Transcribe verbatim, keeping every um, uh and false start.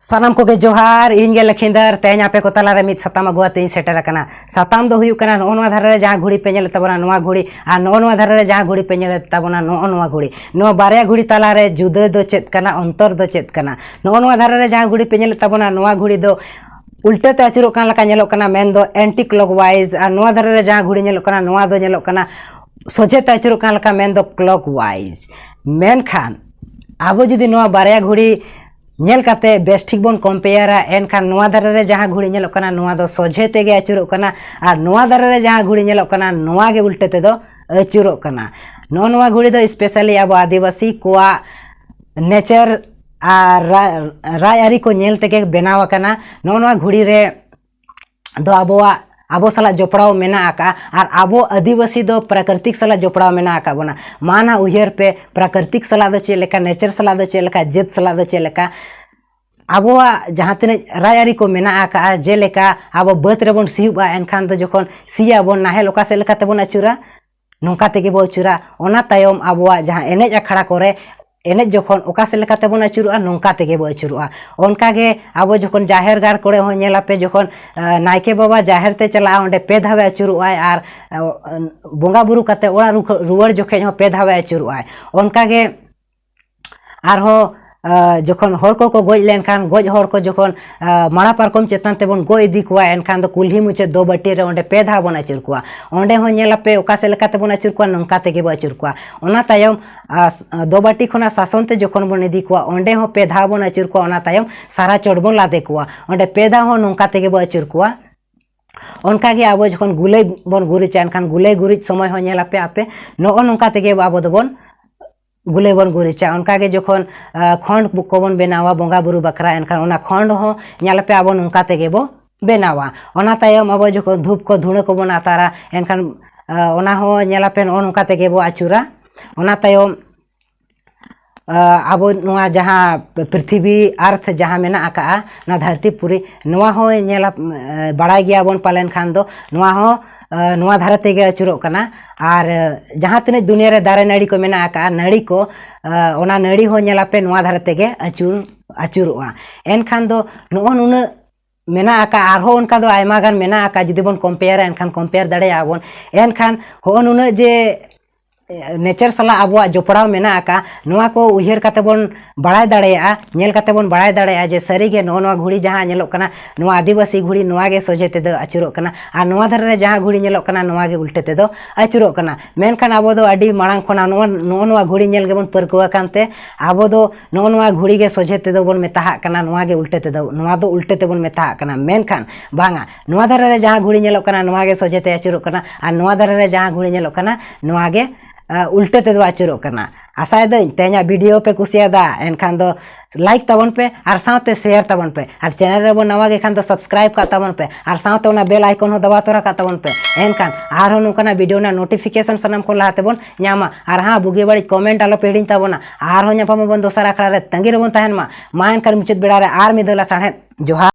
ᱥᱟᱱᱟᱢ ᱠᱚᱜᱮ ᱡᱚᱦᱟᱨ, ᱤᱧ ᱜᱮ ᱞᱚᱠᱷᱤᱱᱫᱚᱨ᱾ ᱛᱮᱦᱮᱧ ᱟᱯᱮ ᱠᱚ ᱛᱟᱞᱟᱨᱮ ᱢᱤᱫ ᱥᱟᱛᱟᱢ ᱟᱹᱜᱩ ᱟᱛᱮ ᱤᱧ ᱥᱮᱴᱮᱨ ᱟᱠᱟᱱᱟ᱾ ᱥᱟᱛᱟᱢ ᱫᱚ ᱦᱩᱭᱩᱜ ᱠᱟᱱᱟ, ᱱᱚᱜᱼᱚ ᱱᱚᱣᱟ ᱫᱷᱟᱨᱮ ᱨᱮ ᱡᱟᱦᱟᱸ ᱜᱷᱩᱲᱤ ᱯᱮ ᱧᱮᱞᱮᱫ ᱛᱟᱵᱚᱱᱟ, ᱱᱚᱣᱟ ᱜᱷᱩᱲᱤ, ᱟᱨ ᱱᱚᱜᱼᱚ ᱱᱚᱣᱟ ᱫᱷᱟᱨᱮ ᱨᱮ ᱡᱟᱦᱟᱸ ᱜᱷᱩᱲᱤ ᱯᱮ ᱧᱮᱞᱮᱫ ᱛᱟᱵᱚᱱᱟ, ᱱᱚᱜᱼᱚ ᱱᱚᱣᱟ ᱜᱷᱩᱲᱤ, ᱱᱚᱣᱟ ᱵᱟᱨᱭᱟ ᱜᱷᱩᱲᱤ ᱛᱟᱞᱟᱨᱮ ᱡᱩᱫᱟᱹ ᱫᱚ ᱪᱮᱫ ᱠᱟᱱᱟ, ᱚᱱᱛᱚᱨ ᱫᱚ ᱪᱮᱫ ᱠᱟᱱᱟ? ᱱᱚᱜᱼᱚ ᱱᱚᱣᱟ ᱫᱷᱟᱨᱮ ᱨᱮ ᱡᱟᱦᱟᱸ ᱜᱷᱩᱲᱤ ᱯᱮ ᱧᱮᱞᱮᱫ ᱛᱟᱵᱚᱱᱟ, ᱱᱚᱣᱟ ᱜᱷᱩᱲᱤ ᱫᱚ ᱩᱞᱴᱟᱹ ᱛᱮ ᱟᱹᱪᱩᱨᱚᱜ ᱠᱟᱱ ᱞᱮᱠᱟ ᱧᱮᱞᱚᱜ ᱠᱟᱱᱟ, ᱢᱮᱱᱫᱚ anti clockwise, ᱟᱨ ᱱᱚᱣᱟ ᱫᱷᱟᱨᱮ ᱨᱮ ᱡᱟᱦᱟᱸ ᱜᱷᱩᱲᱤ ᱧᱮᱞᱚᱜ ᱠᱟᱱᱟ, ᱱᱚᱣᱟ ᱫᱚ ᱧᱮᱞᱚᱜ ᱠᱟᱱᱟ ᱥᱚᱡᱷᱮ ᱛᱮ ᱟᱹᱪᱩᱨᱚᱜ ᱠᱟᱱ ᱞᱮᱠᱟ, ᱢᱮᱱᱫᱚ clockwise᱾ ᱢᱮᱱᱠᱷᱟᱱ ᱟᱵᱚ ᱡᱩᱫᱤ ᱱᱚᱣᱟ ᱵᱟᱨᱭᱟ ᱜᱷᱩᱲᱤ ᱧᱮᱞ ᱠᱟᱛᱮ ᱵᱮᱥ ᱴᱷᱤᱠ ᱵᱚᱱ ᱠᱚᱢᱯᱮᱭᱟᱨᱟ, ᱮᱱᱠᱷᱟᱱ ᱱᱚᱣᱟ ᱫᱷᱟᱨᱮ ᱨᱮ ᱡᱟᱦᱟᱸ ᱜᱷᱩᱲᱤ ᱧᱮᱞᱚᱜ ᱠᱟᱱᱟ, ᱱᱚᱣᱟ ᱫᱚ ᱥᱚᱡᱷᱮ ᱛᱮᱜᱮ ᱟᱹᱪᱩᱨᱚᱜ ᱠᱟᱱᱟ, ᱟᱨ ᱱᱚᱣᱟ ᱫᱷᱟᱨᱮ ᱨᱮ ᱡᱟᱦᱟᱸ ᱜᱷᱩᱲᱤ ᱧᱮᱞᱚᱜ ᱠᱟᱱᱟ, ᱱᱚᱣᱟ ᱜᱮ ᱩᱞᱴᱟᱹ ᱛᱮᱫᱚ ᱟᱹᱪᱩᱨᱚᱜ ᱠᱟᱱᱟ᱾ ᱱᱚᱜᱼᱚ ᱱᱚᱣᱟ ᱜᱷᱩᱲᱤ ᱫᱚ specially ᱟᱵᱚ ᱟᱹᱫᱤᱵᱟᱹᱥᱤ ᱠᱚᱣᱟᱜ nature ᱟᱨ ᱨᱟ-, ᱨᱟᱡᱽᱟᱹᱨᱤ ᱠᱚ ᱧᱮᱞ ᱛᱮᱜᱮ ᱵᱮᱱᱟᱣ ᱟᱠᱟᱱᱟ᱾ ᱱᱚᱜᱼᱚ ᱱᱚᱣᱟ ᱜᱷᱩᱲᱤ ᱨᱮ ᱫᱚ ᱟᱵᱚᱣᱟᱜ, ᱟᱵᱚ ᱥᱟᱞᱟᱜ ᱡᱚᱯᱲᱟᱣ ᱢᱮᱱᱟᱜ ᱟᱠᱟᱫᱼᱟ, ᱟᱨ ᱟᱵᱚ ᱟᱹᱫᱤᱵᱟᱹᱥᱤ ᱫᱚ ᱯᱨᱟᱠᱨᱤᱛᱤᱠ ᱥᱟᱞᱟᱜ ᱡᱚᱯᱲᱟᱣ ᱢᱮᱱᱟᱜ ᱟᱠᱟᱫ ᱵᱚᱱᱟ᱾ ᱢᱟ ᱱᱟ ᱩᱭᱦᱟᱹᱨ ᱯᱮ, ᱯᱨᱟᱠᱨᱤᱛᱤᱠ ᱥᱟᱞᱟᱜ ᱫᱚ ᱪᱮᱫ ᱞᱮᱠᱟ, nature ᱥᱟᱞᱟᱜ ᱫᱚ ᱪᱮᱫ ᱞᱮᱠᱟ, ᱡᱟᱹᱛ ᱥᱟᱞᱟᱜ ᱫᱚ ᱪᱮᱫ ᱞᱮᱠᱟ᱾ ᱟᱵᱚᱣᱟᱜ ᱡᱟᱦᱟᱸ ᱛᱤᱱᱟᱹᱜ ᱨᱟᱡᱽᱟᱹᱨᱤ ᱠᱚ ᱢᱮᱱᱟᱜ ᱟᱠᱟᱫᱼᱟ, ᱡᱮᱞᱮᱠᱟ ᱟᱵᱚ ᱵᱟᱹᱫᱽ ᱨᱮᱵᱚᱱ ᱥᱤᱭᱳᱜᱼᱟ, ᱮᱱᱠᱷᱟᱱ ᱫᱚ ᱡᱚᱠᱷᱚᱱ ᱥᱤᱭᱟᱵᱚᱱ, ᱱᱟᱦᱮᱞ ᱚᱠᱟ ᱥᱮᱫ ᱞᱮᱠᱟ ᱛᱮᱵᱚᱱ ᱟᱹᱪᱩᱨᱟ, ᱱᱚᱝᱠᱟ ᱛᱮᱜᱮ ᱵᱚ ᱟᱹᱪᱩᱨᱟ᱾ ᱚᱱᱟ ᱛᱟᱭᱚᱢ ᱟᱵᱚᱣᱟᱜ ᱡᱟᱦᱟᱸ ᱮᱱᱮᱡ ᱟᱠᱷᱲᱟ ᱠᱚᱨᱮ ᱮᱱᱮᱡ ᱡᱚᱠᱷᱚᱱ ᱚᱠᱟ ᱥᱮᱫ ᱞᱮᱠᱟ ᱛᱮᱵᱚᱱ ᱟᱹᱪᱩᱨᱚᱜᱼᱟ, ᱱᱚᱝᱠᱟ ᱛᱮᱜᱮ ᱵᱚ ᱟᱹᱪᱩᱨᱚᱜᱼᱟ᱾ ᱚᱱᱠᱟ ᱜᱮ ᱟᱵᱚ ᱡᱚᱠᱷᱚᱱ ᱡᱟᱦᱮᱨ ᱜᱟᱲ ᱠᱚᱨᱮ ᱦᱚᱸ ᱧᱮᱞ ᱟᱯᱮ, ᱡᱚᱠᱷᱚᱱ, ᱟ, ᱱᱟᱭᱠᱮ ᱵᱟᱵᱟ ᱡᱟᱦᱮᱨ ᱛᱮ ᱪᱟᱞᱟᱜᱼᱟ, ᱚᱸᱰᱮ ᱯᱮ ᱫᱷᱟᱣᱮ ᱟᱹᱪᱩᱨᱚᱜᱼᱟᱭ, ᱟᱨ, ᱟ, ᱵᱚᱸᱜᱟ ᱵᱩᱨᱩ ᱠᱟᱛᱮ ᱚᱲᱟᱜ ᱨᱩᱠᱷᱟᱹ-, ᱨᱩᱣᱟᱹᱲ ᱡᱚᱠᱷᱮᱡ ᱦᱚᱸ ᱯᱮ ᱫᱷᱟᱣᱮ ᱟᱹᱪᱩᱨᱚᱜᱼᱟᱭ᱾ ᱚᱱᱠᱟ ᱜᱮ ᱟᱨᱦᱚᱸ, ᱟ, ᱡᱚᱠᱷᱚᱱ ᱦᱚᱲ ᱠᱚᱠᱚ ᱜᱚᱡ ᱞᱮᱱᱠᱷᱟᱱ, ᱜᱚᱡ ᱦᱚᱲ ᱠᱚ ᱡᱚᱠᱷᱚᱱ, ᱟ, ᱢᱟᱲᱟ ᱯᱟᱨᱠᱚᱢ ᱪᱮᱛᱟᱱ ᱛᱮᱵᱚᱱ ᱜᱚᱜ ᱤᱫᱤ ᱠᱚᱣᱟ, ᱮᱱᱠᱷᱟᱱ ᱫᱚ ᱠᱩᱞᱦᱤ ᱢᱩᱪᱟᱹᱫ ᱫᱚ ᱵᱟᱹᱴᱤ ᱨᱮ ᱚᱸᱰᱮ ᱯᱮ ᱫᱷᱟᱣ ᱵᱚᱱ ᱟᱹᱪᱩᱨ ᱠᱚᱣᱟ᱾ ᱚᱸᱰᱮ ᱦᱚᱸ ᱧᱮᱞ ᱟᱯᱮ ᱚᱠᱟ ᱥᱮᱫ ᱞᱮᱠᱟ ᱛᱮᱵᱚᱱ ᱟᱹᱪᱩᱨ ᱠᱚᱣᱟ, ᱱᱚᱝᱠᱟ ᱛᱮᱜᱮ ᱵᱚ ᱟᱹᱪᱩᱨ ᱠᱚᱣᱟ᱾ ᱚᱱᱟ ᱛᱟᱭᱚᱢ, ᱟ, ᱥ-, ᱟ, ᱫᱚ ᱵᱟᱹᱴᱤ ᱠᱷᱚᱱᱟᱜ ᱥᱟᱥᱚᱱ ᱛᱮ ᱡᱚᱠᱷᱚᱱ ᱵᱚᱱ ᱤᱫᱤ ᱠᱚᱣᱟ, ᱚᱸᱰᱮ ᱦᱚᱸ ᱯᱮ ᱫᱷᱟᱣ ᱵᱚᱱ ᱟᱹᱪᱩᱨ ᱠᱚᱣᱟ᱾ ᱚᱱᱟ ᱛᱟᱭᱚᱢ ᱥᱟᱨᱟ ᱪᱚᱴ ᱵᱚᱱ ᱞᱟᱫᱮ ᱠᱚᱣᱟ᱾ ᱚᱸᱰᱮ ᱯᱮ ᱫᱷᱟᱣ ᱦᱚᱸ ᱱᱚᱝᱠᱟ ᱛᱮᱜᱮ ᱵᱚ ᱟᱹᱪᱩᱨ ᱠᱚᱣᱟ᱾ ᱚᱱᱠᱟ ᱜᱮ ᱟᱵᱚ ᱡᱚᱠᱷᱚᱱ ᱜᱩᱞᱟᱹᱭ ᱵᱚᱱ ᱜᱩᱨᱤᱡᱟ, ᱮᱱᱠᱷᱟᱱ ᱜᱩᱞᱟᱹᱭ ᱜᱩᱨᱤᱡ ᱥᱚᱢᱚᱭ ᱦᱚᱸ ᱧᱮᱞ ᱟᱯᱮ, ᱟᱯᱮ ᱱᱚᱜᱼᱚ ᱱᱚᱝᱠᱟ ᱛᱮᱜᱮ ᱟᱵᱚ ᱫᱚᱵᱚᱱ ᱜᱩᱞᱟᱹᱭ ᱵᱚᱱ ᱜᱩᱨᱤᱡᱟ᱾ ᱚᱱᱠᱟ ᱜᱮ ᱡᱚᱠᱷᱚᱱ, ᱟ, ᱠᱷᱚᱸᱰ ᱠᱚᱵᱚᱱ ᱵᱮᱱᱟᱣᱟ ᱵᱚᱸᱜᱟ ᱵᱩᱨᱩ ᱵᱟᱠᱷᱨᱟ, ᱮᱱᱠᱷᱟᱱ ᱚᱱᱟ ᱠᱷᱚᱸᱰ ᱦᱚᱸ ᱧᱮᱞ ᱟᱯᱮ ᱟᱵᱚ ᱱᱚᱝᱠᱟ ᱛᱮᱜᱮ ᱵᱚ ᱵᱮᱱᱟᱣᱟ᱾ ᱚᱱᱟ ᱛᱟᱭᱚᱢ ᱟᱵᱚ ᱡᱚᱠᱷᱚᱱ ᱫᱷᱩᱯ ᱠᱚ ᱫᱷᱩᱬᱟᱹ ᱠᱚᱵᱚᱱ ᱟᱛᱟᱨᱟ, ᱮᱱᱠᱷᱟᱱ, ᱟ, ᱚᱱᱟ ᱦᱚᱸ ᱧᱮᱞ ᱟᱯᱮ ᱱᱚᱜᱼᱚ ᱱᱚᱝᱠᱟ ᱛᱮᱜᱮ ᱵᱚ ᱟᱹᱪᱩᱨᱟ᱾ ᱚᱱᱟ ᱛᱟᱭᱚᱢ ᱟ, ᱟᱵᱚ ᱱᱚᱣᱟ ᱡᱟᱦᱟᱸ ᱯᱨᱤᱛᱷᱤᱵᱤ, earth ᱡᱟᱦᱟᱸ ᱢᱮᱱᱟᱜ ᱟᱠᱟᱜᱼᱟ, ᱱᱚᱣᱟ ᱫᱷᱟᱹᱨᱛᱤ ᱯᱩᱨᱤ, ᱱᱚᱣᱟ ᱦᱚᱸ ᱧᱮᱞᱟ, ᱮ, ᱵᱟᱲᱟᱭ ᱜᱮᱭᱟᱵᱚᱱ ᱯᱟᱞᱮᱱ ᱠᱷᱟᱱ ᱫᱚ, ᱱᱚᱣᱟ ᱦᱚᱸ, ᱮ, ᱱᱚᱣᱟ ᱫᱷᱟᱨᱮ ᱛᱮᱜᱮ ᱟᱹᱪᱩᱨᱚᱜ ᱠᱟᱱᱟ᱾ ᱟᱨ, ᱮ, ᱡᱟᱦᱟᱸ ᱛᱤᱱᱟᱹᱜ ᱫᱩᱱᱤᱭᱟᱹ ᱨᱮ ᱫᱟᱨᱮ ᱱᱟᱹᱲᱤ ᱠᱚ ᱢᱮᱱᱟᱜ ᱟᱠᱟᱜᱼᱟ, ᱱᱟᱹᱲᱤ ᱠᱚ, ᱮ, ᱚᱱᱟ ᱱᱟᱹᱲᱤ ᱦᱚᱸ ᱧᱮᱞᱟᱯᱮ ᱱᱚᱣᱟ ᱫᱷᱟᱨᱮ ᱛᱮᱜᱮ ᱟᱹᱪᱩᱨ ᱟᱹᱪᱩᱨᱚᱜᱼᱟ᱾ ᱮᱱᱠᱷᱟᱱ ᱫᱚ ᱱᱚᱜᱼᱚ ᱱᱩᱱᱟᱹᱜ ᱢᱮᱱᱟᱜ ᱟᱠᱟᱫ, ᱟᱨᱦᱚᱸ ᱚᱱᱠᱟ ᱫᱚ ᱟᱭᱢᱟ ᱜᱟᱱ ᱢᱮᱱᱟᱜ ᱟᱠᱟᱫ, ᱡᱩᱫᱤ ᱵᱚᱱ ᱠᱚᱢᱯᱮᱭᱟᱨᱟ ᱮᱱᱠᱷᱟᱱ ᱠᱚᱢᱯᱮᱭᱟᱨ ᱫᱟᱲᱮᱭᱟᱜᱼᱟ ᱵᱚᱱ᱾ ᱮᱱᱠᱷᱟᱱ ᱦᱚᱸᱜᱼᱚ ᱱᱩᱱᱟᱹᱜ ᱡᱮ ᱱᱮᱪᱟᱨ ᱥᱟᱞᱟᱜ ᱟᱵᱚᱣᱟᱜ ᱡᱚᱯᱲᱟᱣ ᱢᱮᱱᱟᱜ ᱟᱠᱟᱫ, ᱱᱚᱣᱟ ᱠᱚ ᱩᱭᱦᱟᱹᱨ ᱠᱟᱛᱮ ᱵᱚᱱ ᱵᱟᱲᱟᱭ ᱫᱟᱲᱮᱭᱟᱜᱼᱟ, ᱧᱮᱞ ᱠᱟᱛᱮ ᱵᱚᱱ ᱵᱟᱲᱟᱭ ᱫᱟᱲᱮᱭᱟᱜᱼᱟ ᱡᱮ ᱥᱟᱹᱨᱤᱜᱮ ᱱᱚᱜᱼᱚ ᱱᱚᱣᱟ ᱜᱷᱩᱲᱤ ᱡᱟᱦᱟᱸ ᱧᱮᱞᱚᱜ ᱠᱟᱱᱟ, ᱱᱚᱣᱟ ᱟᱹᱫᱤᱵᱟᱹᱥᱤ ᱜᱷᱩᱲᱤ ᱱᱚᱣᱟ ᱜᱮ ᱥᱚᱡᱷᱮ ᱛᱮᱫᱚ ᱟᱹᱪᱩᱨᱚᱜ ᱠᱟᱱᱟ, ᱟᱨ ᱱᱚᱣᱟ ᱫᱷᱟᱨᱮ ᱨᱮ ᱡᱟᱦᱟᱸ ᱜᱷᱩᱲᱤ ᱧᱮᱞᱚᱜ ᱠᱟᱱᱟ ᱱᱚᱣᱟ ᱜᱮ ᱩᱞᱴᱟᱹ ᱛᱮᱫᱚ ᱟᱹᱪᱩᱨᱚᱜ ᱠᱟᱱᱟ᱾ ᱢᱮᱱᱠᱷᱟᱱ ᱟᱵᱚ ᱫᱚ ᱟᱹᱰᱤ ᱢᱟᱲᱟᱝ ᱠᱷᱚᱱᱟᱜ ᱱᱚᱜᱼᱚ ᱱᱚᱜᱼᱚ ᱱᱚᱣᱟ ᱜᱷᱩᱲᱤ ᱧᱮᱞ ᱜᱮᱵᱚᱱ ᱯᱟᱹᱨᱠᱟᱹᱣ ᱟᱠᱟᱱ ᱛᱮ ᱟᱵᱚ ᱫᱚ ᱱᱚᱜᱼᱚ ᱱᱚᱣᱟ ᱜᱷᱩᱲᱤ ᱜᱮ ᱥᱚᱡᱷᱮ ᱛᱮᱫᱚ ᱵᱚᱱ ᱢᱮᱛᱟᱜ ᱠᱟᱱᱟ, ᱱᱚᱣᱟ ᱜᱮ ᱩᱞᱴᱟᱹ ᱛᱮᱫᱚ, ᱱᱚᱣᱟ ᱫᱚ ᱩᱞᱴᱟᱹ ᱛᱮᱵᱚᱱ ᱢᱮᱛᱟᱜ ᱠᱟᱱᱟ᱾ ᱢᱮᱱᱠᱷᱟᱱ ᱵᱟᱝᱟ, ᱱᱚᱣᱟ ᱫᱷᱟᱨᱮ ᱨᱮ ᱡᱟᱦᱟᱸ ᱜᱷᱩᱲᱤ ᱧᱮᱞᱚᱜ ᱠᱟᱱᱟ ᱱᱚᱣᱟ ᱜᱮ ᱥᱚᱡᱷᱮ ᱛᱮ ᱟᱹᱪᱩᱨᱚᱜ ᱠᱟᱱᱟ, ᱟᱨ ᱱᱚᱣᱟ ᱫᱷᱟᱨᱮ ᱨᱮ ᱡᱟᱦᱟᱸ ᱜᱷᱩᱲᱤ ᱧᱮᱞᱚᱜ ᱠᱟᱱᱟ ᱱᱚᱣᱟ ᱜᱮ ᱟ, ᱩᱞᱴᱟᱹ ᱛᱮᱫᱚ ᱟᱹᱪᱩᱨᱚᱜ ᱠᱟᱱᱟ᱾ ᱟᱥᱟᱭᱮᱫᱟᱹᱧ ᱛᱮᱦᱮᱧᱟᱜ ᱵᱷᱤᱰᱤᱭᱳ ᱯᱮ ᱠᱩᱥᱤᱭᱟᱫᱟ, ᱮᱱᱠᱷᱟᱱ ᱫᱚ ᱞᱟᱭᱤᱠ ᱛᱟᱵᱚᱱ ᱯᱮ ᱟᱨ ᱥᱟᱶᱛᱮ ᱥᱮᱭᱟᱨ ᱛᱟᱵᱚᱱ ᱯᱮ, ᱟᱨ ᱪᱮᱱᱮᱞ ᱨᱮᱵᱚᱱ ᱱᱟᱣᱟ ᱜᱮ ᱠᱷᱟᱱ ᱫᱚ ᱥᱟᱵᱥᱠᱨᱟᱭᱤᱵ ᱠᱟᱜ ᱛᱟᱵᱚᱱ ᱯᱮ, ᱟᱨ ᱥᱟᱶᱛᱮ ᱚᱱᱟ ᱵᱮᱞ ᱟᱭᱠᱚᱱ ᱦᱚᱸ ᱫᱟᱵᱟᱣ ᱛᱚᱨᱟ ᱠᱟᱜ ᱛᱟᱵᱚᱱ ᱯᱮ᱾ ᱮᱱᱠᱷᱟᱱ ᱟᱨᱦᱚᱸ ᱱᱚᱝᱠᱟᱱᱟᱜ ᱵᱷᱤᱰᱤᱭᱳ ᱨᱮᱱᱟᱜ ᱱᱳᱴᱤᱯᱷᱤᱠᱮᱥᱚᱱ ᱥᱟᱱᱟᱢ ᱠᱷᱚᱱ ᱞᱟᱦᱟ ᱛᱮᱵᱚᱱ ᱧᱟᱢᱟ᱾ ᱟᱨ ᱦᱟᱸ, ᱵᱩᱜᱤ ᱵᱟᱹᱲᱤᱡ ᱠᱚᱢᱮᱱᱴ ᱟᱞᱚ ᱯᱮ ᱦᱤᱲᱤᱧ ᱛᱟᱵᱚᱱᱟ᱾ ᱟᱨᱦᱚᱸ ᱧᱟᱯᱟᱢ ᱟᱵᱚᱱ ᱫᱚᱥᱟᱨ ᱟᱠᱷᱲᱟ ᱨᱮ, ᱛᱟᱺᱜᱤ ᱨᱮᱵᱚᱱ ᱛᱟᱦᱮᱱ ᱢᱟ᱾ ᱢᱟ ᱮᱱᱠᱷᱟᱱ ᱢᱩᱪᱟᱹᱫ ᱵᱮᱲᱟ ᱨᱮ ᱟᱨ ᱢᱤᱫ ᱫᱷᱟᱣ ᱞᱟ ᱥᱟᱬᱦᱮᱫ ᱡᱚᱦᱟᱨ᱾